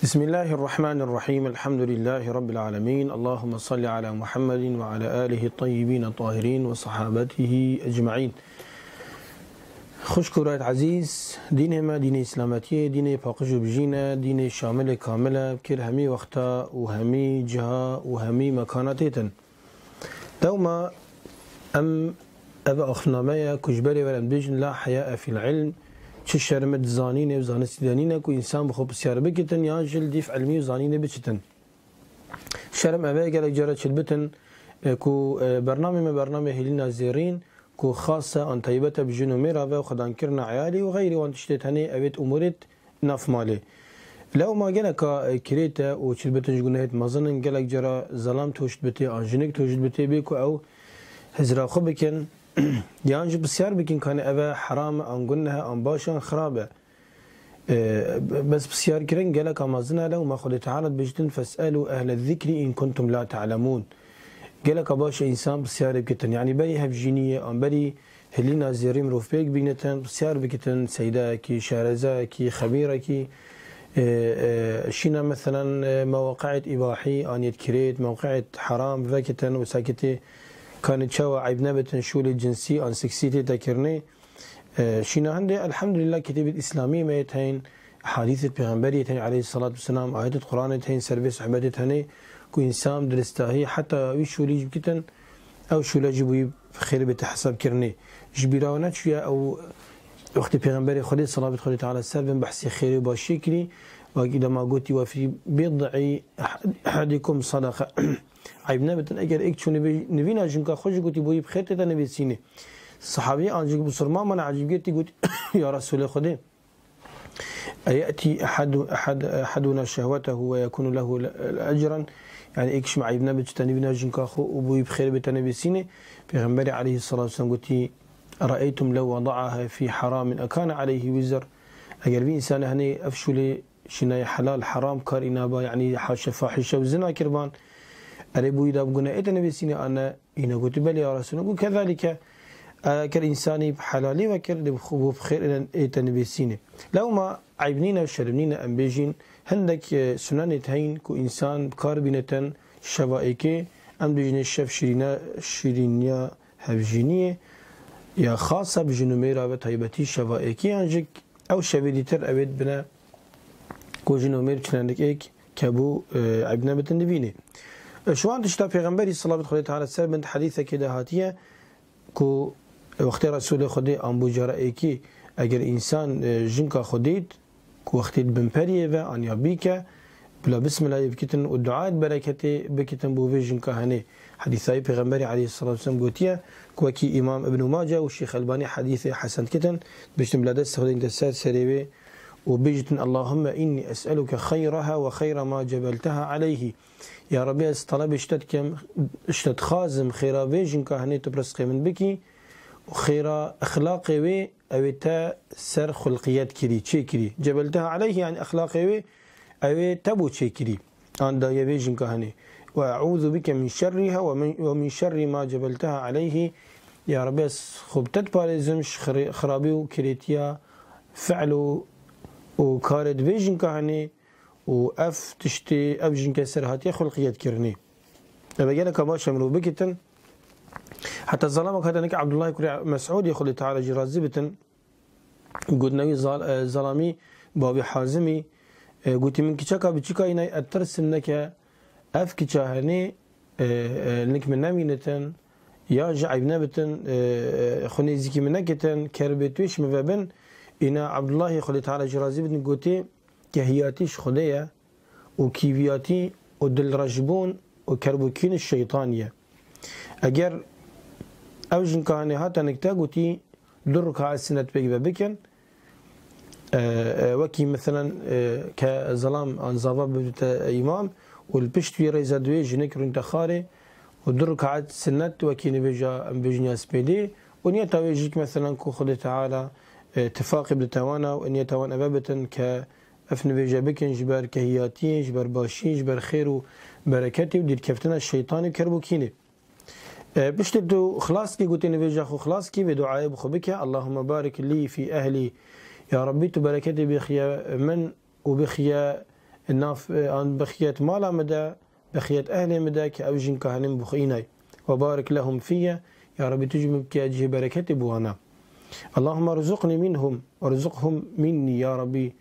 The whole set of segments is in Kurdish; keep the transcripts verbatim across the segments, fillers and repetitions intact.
Bismillahirrahmanirrahim. Elhamdülillahi Rabbil alemin. Allahümme salli ala Muhammedin ve ala alihi tayyibin tahirin ve sahabatihi ecma'in. Xwişk û birayet ezîz, dînê me, dînê îslametiyê, dînê paqij û bijîn e, dînê şamilê kamil e, kir hemî wexta û hemî ciha û hemî mekana têtin. Lewma em, ev axname ye ku ji berê ve em dibêjin la heyae fîl ilm, çi şerm e di zanînê û zanistî de nîne ku însan bi xwe pisyar bikitin yan jî li dîf ilmî û zanînê biçitin. Şerm ev e gelek cara çilbitin, e, ku, e, bernamê me bernamê hêlîna zêrîn ku xas e an taybet e bi jin û mêra ve û xwedankirina eyalî û xeyrî wan tiştê tenê evêt umûrêt nav malê. Lewma geleka, e, kirêt e û çilbitin ji gunehêt mezin in, gelek cara zelam toş dibitê an jinik toş dibitê bê ku ew hizra xwe bikin, yan jî pisyar bikin kanê ev e heram e an guneh e an baş e an xirab e. E, bes pisyarkirin geleka mezin e, lewma Xwedê Teala dibêjtin, "Fes'elû ehle zikrî in kuntum la te'lemûn." Geleka baş e însan pisyarê bikitin. Yanî berî hevjîniyê an berî hilîna zêrî mirov pêk bînitin, pisyar bikitin, seydayekî, şarezayekî, xebîrekî, e, e, şîna meselen, e, mewaqeet îbahî an yêt kirêt, mewqeet heram vekitin û sakitê kanê çawa eyb nebitin, şûlê cinsî an seksî tê te kirinê. E, şîna hindê, elhamdülillah, kitêbêt îslamî me yêt heyn, hadîsêt pêxemberî yêt heyn aleyhissalatu vesselam, ayetêt Qur'anê yêt heyn, ser vê sohbetê tenê ku însan dilistahî heta wî şûlî jî bikitin, ew şûle jî bûyî xêr bête hesabkirinê. Ji bîra we neçûye ew wextê pêxemberê Xwedê, salabet Xwedê Teala ser bin, behsê xêrê û başiyê kirî, wekî dema gotî, "Ve fî bid'i ehadikum sadaqa." Eyb nebitin, eger êk çû nivî-, nivîna jinka xwe jî gotî, "Bûyî bi xêr tê te nivîsînê." Sahabî an jî bisurma mana ecîb girtî, gotî, "Ya Resûlê Xwedê, eyetî ehadu-, ehad-, ehaduna şehwetehu ve yekunu lehu le-, ecran?" Yani êk ji me eyb nebit, çi te nivîna jinka xwe û bûyî bi xêr bê te nivîsînê. Pêxemberê aleyhissalatu vesselam gotî, "Eraeytum lew wada'aha fî heramin ekane aleyhi wizr?" Eger vî însanê henê ev şûlê şînayê helal, heram kar îna ba, yanî haşa fahîşe û zina kirban, erê bûyî da bi guneh ê te nivîsînê an ne? Îna gotî, "Belê ya Resûlullah." Got, "Kezalike, eger însanî bi helalî vekir, dê bi xwe, bi xêr ê te nivîsînê." Lewma eyb nîne, şerm nîne, em bêjîn, hindek, e, sunenêt heyn ku însan bi kar bînetin şeva êkê, em dibêjinê şev şîrîne, şîrîniya hevjîniyê ya xas e bi jin û mêra ve taybetî şeva êkê, yan jî ew şevê dîtir evêt bine ku jin û mêr çinenik êk kebû, e, eyb nebitin divînê. E, ji wan tişta Pêxemberî, salabet Xwedê Teala ser bin, di hedîsekê de hatiye ku wextê Resûlê Xwedê an bû cara êkî, eger însan, e, jinka xwe dît, ku wextê di bin periyê ve an ya bîke, bila bismillayê bikitin û duayê bereketê bikitin bo vê jinka henê. Hedîsayê Pêxemberê aleyhissalatu vesselam gotiye, ku wekî Îmam Ibn Mace û Şêx Elbanî hedîsê hesen dikitin, biştin bila dest xwe dênte ser serê wê û bêjitin, "Allahümme inni es'eluke xeyraha ve xeyra ma cebelteha aleyhi." Ya Rabbi, ez telebê ji te dikim, ji te dixwazim xêra vê jinka henê tu bi rizqê min bikî û xêra exlaqê wê, ew ê te ser xulqiyet kirî, çê kirî. Cebelteha aleyhi, yani exlaqê wê, ew ê te bo çê kirî. An daye vê jinka henê. Ve eûzu bike min şerriha ve min, ve min şerri ma cebelteha aleyhi. Ya Rabbi, ez xwe bi te diparêzim ji xirê-, xirabî û kirêtiya fi'l û, û karê di vê jinka henê û ev tiştê, ev jinke ser hatiye xulqiyet kirinê. Ev e geleka baş e mirov bikitin. Heta zalamek hate nik Abdullah kurê Mes'udê, Xwedê Teala jî razî bitin, gotinewî zal-, e, zalamî bavê Hazimî, e, gotî, "Min kiçeka biçika înay, ez tirsim neke ev kiça henê, e, e, nik min nemînitin, ya ji eyb nebitin, e, e, xwe nêzîkî min nekitin, kerbê tu ê ji min ve bin." Îna Abdullahê, Xwedê Teala jî razî bitin, gotê, "Kehiyatî ji Xwedê ye û kîviyatî û dilrejbûn û kerbûkîn ji şeytanî ye." Eger ew jinka hanê hate nik te, gotî, du rikaet sinet pêk ve bikin. E, e, wekî meselen, e, ke zelam an zava bibite îmam û li pişt wî rêza duwê jinik rûnte xarê û du rikaet sinet wekî nivêja em bêjin ya spêdê û niyeta wê jî ki meselen ku Xwedê Teala, e, tifaqê bidite wana û niyeta wan eve bitin ke ev nivêje bikin ji ber kehiyatiyê, ji ber başiyê, ji ber xêr û bereketê û dîrkeftina şeytanê û kerbûkînê. E, piştî tu xilas kî, gotê nivêja xwe xilas kî, vê duayê bi xwe bike, "Allahümme barik lî fî ehlî." Ya Rabbî, tu bereketê bixiye min û bixiye nav, e, an bixiyet mala min de, bixiyet ehlê min de, ke ew jinka hene min bixwînay. Ve barik lehum fiyye, ya Rabbî tu jî min bike cihê bereketê bi wana. Allahümme rzuqni minhum, ve rzuqhum minni, ya Rabbî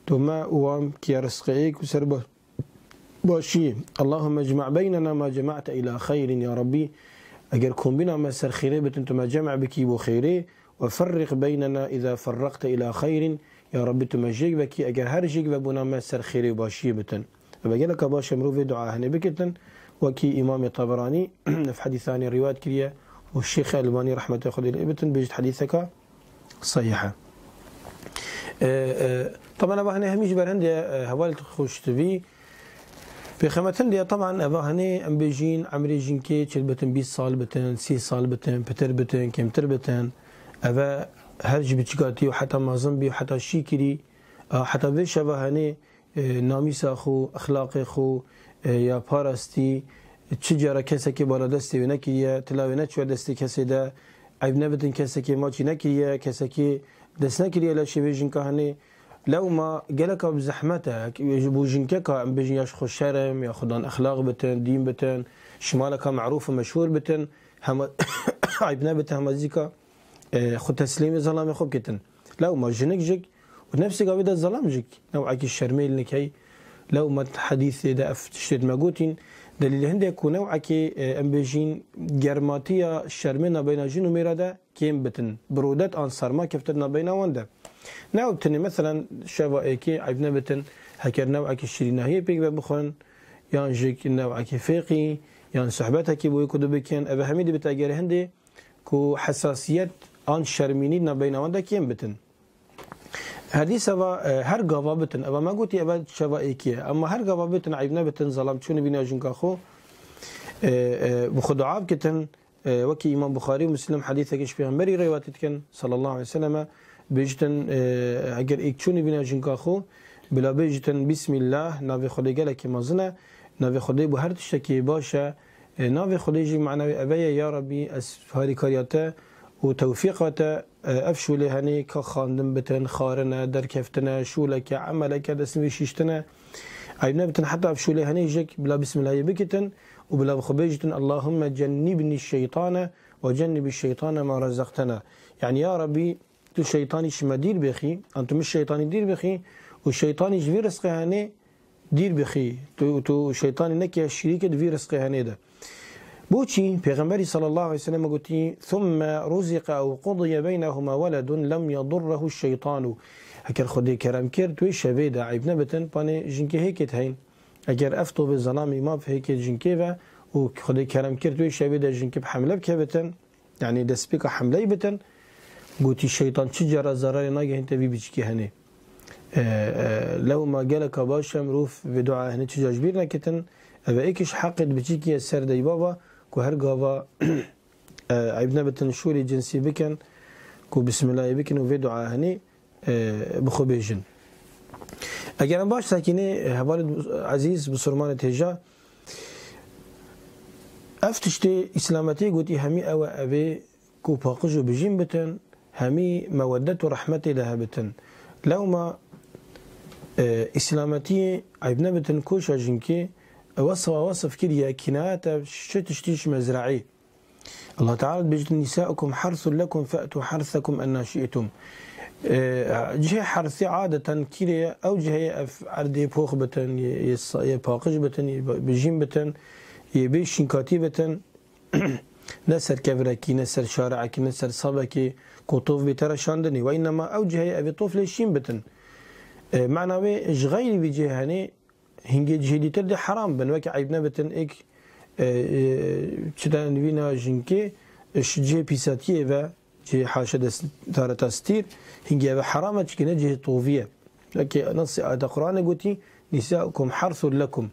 tu me û wan bike rizqê êk û ser ba-, başiyê. Allahümme ecma beynena ma cema'te ila xeyrin, ya Rabbî eger kombîna me ser xêrê bitin tu me cem bikî bo xêrê, ve ferriq beynena iza ferraqte ila xeyrin, ya Rabbî tu me jêk vekî eger her jêk vebûna me ser xêrê û başiyê bitin. Eve geleka baş e mirov vê dua henê bikitin, wekî Îmamê Taberanî ev hedîsanê rîwayet kiriye û Şêx Elbanî rehmetê Xwedê lê bitin bêjit hedîseka sehîh e. E, e, taban eva henê hemî ji ber hindê, e, heval xweş divî. Pêxemet hindê, taban eva henê em bêjîn emrê jinkê çil bitin, bîst sal bitin, sî sal bitin, pitir bitin, kêmtir bitin. Eve her ji biçikatî û heta mezin bî û heta şîkirî, a, heta vê şeva henê, e, namîsa xwe, exlaqê xwe, e, ya parastî, çi cara kesekê bala destê wê nekiriye, tila wê neçûye destê kesê de, eyb nebitin kesekê maçî nekiriye, kesekê dest nekiriye leşê vê jinka henê. Lewma geleka bi zehmet e, ji bo jinkeka em bêjin ya ji xwe şerm, ya xwedan exlaq bitin, dîn bitin, ji maleka merûf û meşhûr bitin, hema eyb nebitin, hema zîka, e, xwe teslîmê zelamê xwe bikitin. Lewma jinik jik û nefsêka wê de zelam jik, newekî şermê li nikey. Lewma di hedîsê de ev tiştê me gotîn, delîlê hindê ku newekê, e, em bêjîn germatiya şermê nabeyna jin û mêra de kêm bitin, birodet an serma keftin nabeyna wan de. Ne ew tinê, meselen, şeva êkê eyb nebitin, heker newekî şirînahiyê pêk ve bixwin, yan jik newekî fêqî, yan sohbetekî bo yek û du bikin, ev hemî dibit eger hindê ku hesasiyet an şermînî nabeyna wan de kêm bitin. Her dîsa va, e, her gava bitin. Eva me gotî eva şeva êkî ye. Ema her gava bitin, eyb nebitin, zelam çûnî bîna jinka xwe, e, e, bi xwe dua bikitin. E, wekî Îmam Buxarî û Muslim hedîsekê ji Pêxemberî rêwatî dikin, sallallahu aleyhi ve selleme, bêjtin, e, eger êk çûnî bîna jinka xwe, bila bêjtin, Bismillah, navê Xwedê gelekî mezin e, navê Xwedê bo her tiştekî baş e, e, navê Xwedê jî mana wê eve ye, ya Rabbî, ez harîkariya te û tewfîqa te, e, ev şûlê henê ka xandin bitin, xarin e, derkeftin e, şûleke, emeleke, destnivî şiştine. Eyb nebitin heta ev şûlê henê jek bila Bismillahê bikitin û bila bi xwe bêjitin, Allahümme cennibni şeytane ve cennibi şeytane ma razaqtena. Yani ya Rabbî, tu şeytanî ji me dîr bixî, an tu min şeytanî dîr bixî û şeytanî ji vî rizqê henê dîr bixî. Tu, tu şeytanî neke şirîke di vî rizqê henê de. Boçî? Pêxemberî sallallahu aleyhi ve sellem gotî, "Thumme ruziqe ew qudiye beynehuma weledun lem yedurrehu şeytanu." Heker Xwedê kerem kir, tu wê şevê de eyb nebitin, panê jinkê hêkê diheyin. Eger ev tovê zelamî ma bi hêkê jinkê ve û Xwedê kerem kir, tu wê şevê de jinkê bi hemle bikevitin, yani destpêka hemleyê bitin, gotî, şeytan çi cara zararê nagehînte vî biçikê henê. E, e, lewma geleka baş e, mirov vê dua henê çi cara ji bîr nekitin. Eve êkiş heqê di biçikê ye ser deyba va ku her gava, e, eyb nebitin şûrê cinsî bikin, ku bismillahê bikin û vê dua henê, e, bi xwe bêjin. Eger em baş sekînê, hevalê ezîz, bisurmanê têja, ev tiştê îslametiyê gotî hemî ew e, evê ku paqij û bijîn bitin, hemî meweddet û rehmetê de hebitin. Lewma, e, îslametiyê eyb nebitin koşa jinkê, e, wesfa wesf kiriye, kînayet e, şi tiştî ji mezraî. Allah Teala dibêjit, "Nisaukum harsun lekum fe'tu harsakum enna şi'tum." E, cihê hersê adeten kîrê ye, ew cihê ev erdê pox bitin, yê, yê sa-, yê paqij bitin, yê bi-, bijîn bitin, yê bê şînkatî bitin. Ne ser kevirekî, ne ser şareekî, ne ser sabekî, ku tov bê te re şandinê. Ve înnema ew cihê ev ê tov lê şîn bitin. E, mana wê ji xeyrî vî cihê henê, hingê cihê dîtir dê heram bin, weke eyb nebitin, êk, e, e, çi de nivîna jinkê, e, ji cihê pîsatiyê ve, cihê haşe de s-, tareta stîr, hingê ve heram e, çikî ne cihê tovî ye. Weke nasî ayeta Qur'anê gotî, "Nisaukum harsun lekum."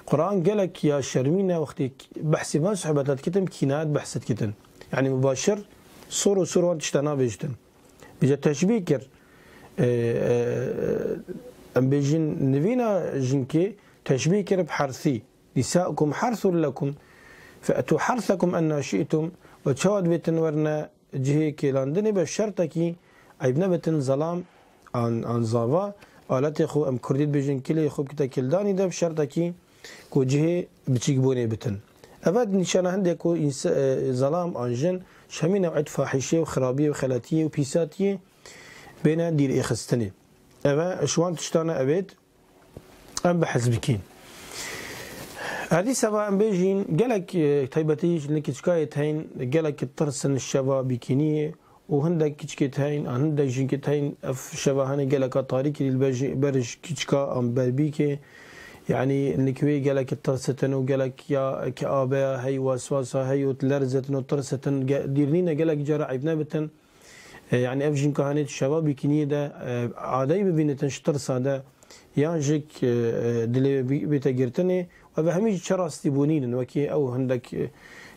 Qur'an gelek ya şermîn e, wextê behsê van sohbeta dikitin, kînayet behs dikitin. Yani mubaşir, sor û sor wan tişta nabêjitin. Bêje teşbîh kir. E, e, em bêjin nivîna jinkê teşbîh kir bi hersî. "Nisaukum harsun lekum. Fe'tu harsakum enna şi'tum." Ve çawa dibêtin werine cihê kêlandinê be şertekî eyb nebitin zelam an, an zava, aletê xwe, em kurdî dibêjin, kilê xwe bikite kildanî de, bi şertekî ku cihê biçîkbûnê bitin. Eve nîşana hindê ku înse-, e, zelam an jin ji hemî new'et fahîşê û xirabiyê û xeletiyê û pîsatiyê bêne dîrêxistinê. Eve ji wan tiştane evêt em bi hez bikîn. Erdî seba em bêjîn, gelek, e, taybetî ji kiçikayê teyn, gelek tirsin şeva bîkîniyê û hindek kiçikê teyn, an hindek jinkê teyn, ev şeva hene geleka tarîkî li ber ji, ber ji kiçika an berbîkê. Yanî nik wê gelek tirsitin û gelek ya ki abeya hey, waswasa hey û lerzetin û tirsitin. Ge-, dîrnîne gelek cara eyb nebitin. E, yanî ev jinka hanê di şeva bîkîniyê de, e, adeyî bibînitin ji tirsa de, yan jik, e, e, dilê wê bî-, bête girtinê, ev hemî ji çi rastî bû nînin, wekî ew hindek, e,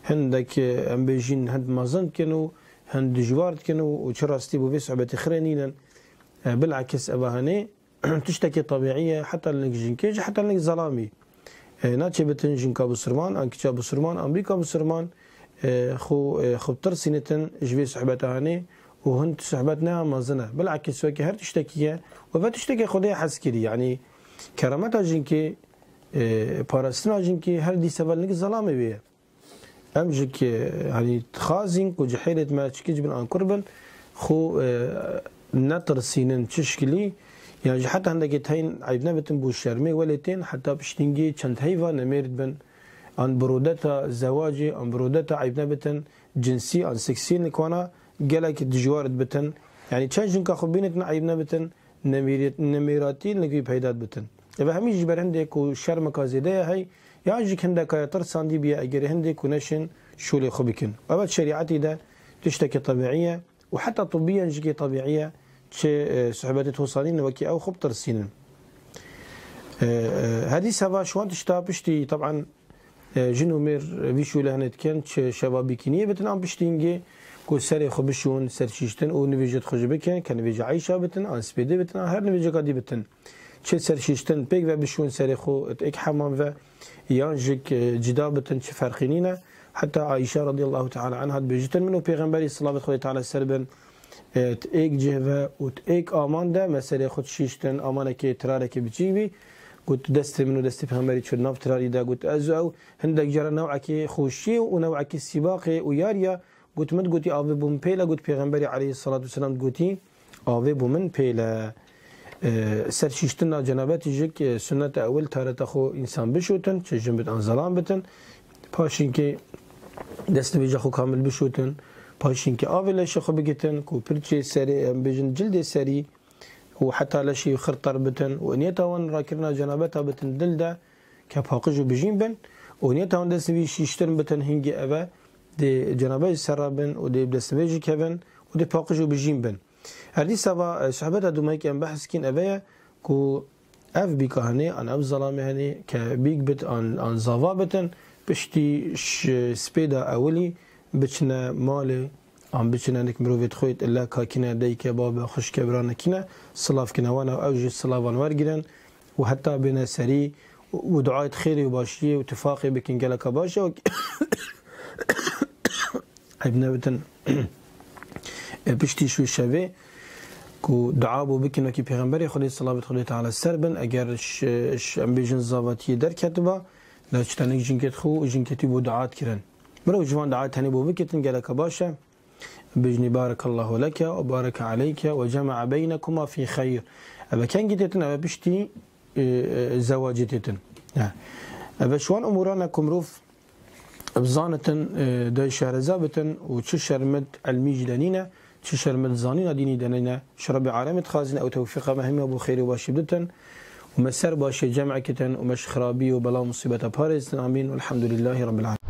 hindek, e, em bêjîn hind mezin dikin û hind dijwar dikin û, û çi rastî bû vê sohbetê xirê nînin. E, bilakis ev hanê, tiştekî tebîî ye, heta li nik jinkê jî, heta li nik zelamî. E, naçê bitin jinka bisurman, an kiça bisurman, an bîka bisurman, e, xwe, e, xwe bitirsînitin ji vê sohbeta hanê û hin sohbet ne ya mezin e. Bilakis wekî her tiştekî ye û ve tiştekî Xwedê hez kirî. Yanî kerameta jinkê, e, parastina jinkê her dîsa ve li nik zelamê wê ye. Em ji ke, hanî, dixwazin ku cihêlêt me çikî ji bin an kur bin, xwe, e, netirsînin çi şikilî, yan jî heta hindekê teyn eyb nebitin bo şermê, welê tên heta piştîngê çend heyva nemêr dibin, an bi rodeta zewacê, an bi rodeta eyb nebitin, cinsî, an seksî nikwana gelek dijwar dibitin. Yanî çend jinka xwe bînitin eyb nebitin, nemîrî-, nemîratî li wî peyda dibitin. Ev hemî ji ber hindê ku şermeka zêde ye hey, yan jî hindeka ye tirsandî bîye egerê hindê ku neşin şûlê xwe bikin. Ev şerîetî de tiştekî tebîî ye û heta tibbiyen jî tebîî ye, çi, e, sohbetê tosanîn wekî ew xwe bitirsînin. E, e, her dîsa va ji wan tişta piştî, teban, e, jin û mêr vî şûlê hene dikin, çi şeva bîkîniyê bitin an piştî hingê ku serê xwe bişûn, serşîştin û nivêjê xwe jî bikin, ke nivêja Eyşa bitin, an spêdê bitin, an her nivêjeka dî bitin. Çi serşîştin pêk ve bişûn serê xwe di êk hemam ve, yan jik, e, cida bitin, çi ferqî nîne. Heta Eyşa radiyallahu teala anha dibêjitin, min û Pêxemberî, selamet Xwedê teala ser bin, e, di êk cih ve û di êk aman de me serê xwe dişîştin, amanekê tirarekê biçîk bî. Got, destê min û destê Pêxemberî çû nav tirarî de, got, ez û ew hindek cara newekê xweşiyê û newekê sîbaqê û yariya, got, min gotî, avê bo min pêle, got, Pêxemberî aleyhisselatu vesselam gotî, avê bo min pêle. E, serşîştina cenabetî jik, e, sunnet ewil tareta xwe însan bişotin, çi jin bit an zelam bitin. Paşînkê destnivêja xwe kamil bişotin. Paşînkê avê leşê xwe bigitin, ku pirçê serê, em bêjin cildê serî û heta leşê xirter bitin û niyeta wan rakirina cenabeta bitin dil de, ke paqij û bijîn bin û niyeta wan destnivî şîştin bitin hingî eve dê cenabet ji ser re bin û dê bi destnivê jî kevin û dê paqij û bijîn bin. Her dîsa va, e, sohbeta dûmayî ke em behs kîn eve ye ku ev bîka henê, an ev zelamê henê ke bîk bit, an, an zava bitin, piştî ji spêda ewilî biçine malê, an biçine nik mirovê dixwêt, illa kakine, deyke, babe, xwişke, biranekine, silav kine wana, ew jî silavan wergirin û heta bêne serî û duayet xêrê û başiyê û tifaqê bikin, geleka baş e. Eyb nebitin. E, piştî şu şevê ku dua bo bikin, wekî Pêxemberê Xwedê, selamet Xwedê teala ser bin, eger ş-, ş-, em bêjin zavatiyê derketiba, la çi tenik jinkêt xwe û jinkêtî bo dua dikirin. Mirov ji van dua tenê bo bikitin, geleka baş e. Bêjinî, "Barekallahu leke ve bareke aleyke ve cema'a beynekuma fî xeyr." Eve kengî têtin, eve piştî, e, e, zewacê têtin. He. Eve ji wan umûran e ku mirov bizanitin, e, de şehreza bitin û çi şermit ilmî jî de nîne, çi şermit zanîna dînî de nîne. Ji Rebbê alemê dixwazin ew tewfîqa me hemiya bo xêr û başî biditin û me ser başê cem kitin û me ji xirabî û bela û musîbeta parêzitin. Amîn. Welhamdulîllahî Rebbil alemin.